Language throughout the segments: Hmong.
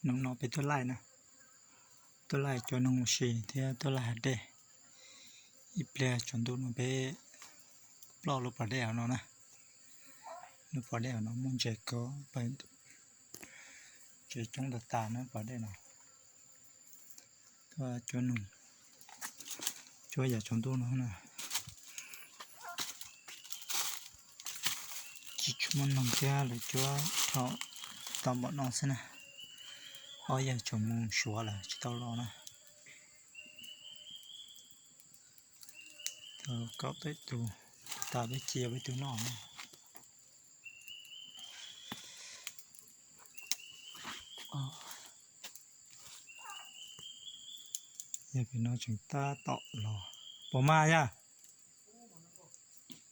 Hnub no peb tuaj laij na, tuaj laij cua noog ua si thiab tuaj laij hav dej. Ib pliag tsaus ntuj no peb ploj lub pas dej no na. Lub pas dej no muaj ntses kawg, ntses coob tas tas na pas dej no. Tuaj cua noog, cua yam tsaus ntuj no na. Tsis tshua muaj noog thiab, lawv cua dhau tau npaum no xwb na. Ob yawg tseem mus suav lawm tsis tau los na. Tau kaum peb tus, tas peb cia peb tus noj na. Yog pem no tseem tab tom los. Puas mag yog?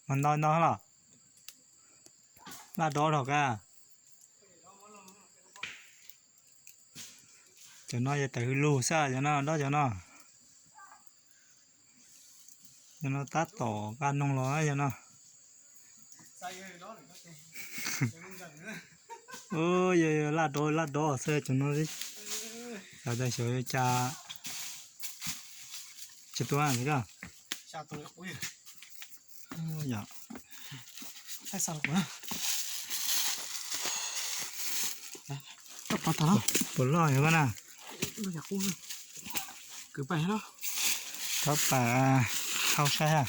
Mas ntau ntau los. Laj dob dhau ka. Cov no yog tawm hws lug xwb cov no, dob cov no. Cov no tab tom nqa noog los cov no. Yog laj dob laj dob xwb cov no. Xav tias xyov yuav cas. Tsis tuaj li ko. Yog. Puas loj yog koj na? Thov pam hau saib ha.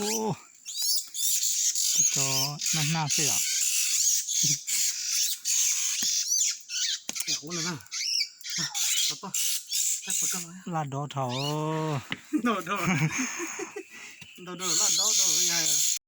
Ub, tsis tau naj naj xwb yom. Laj dob dhau. Laj dob dhau.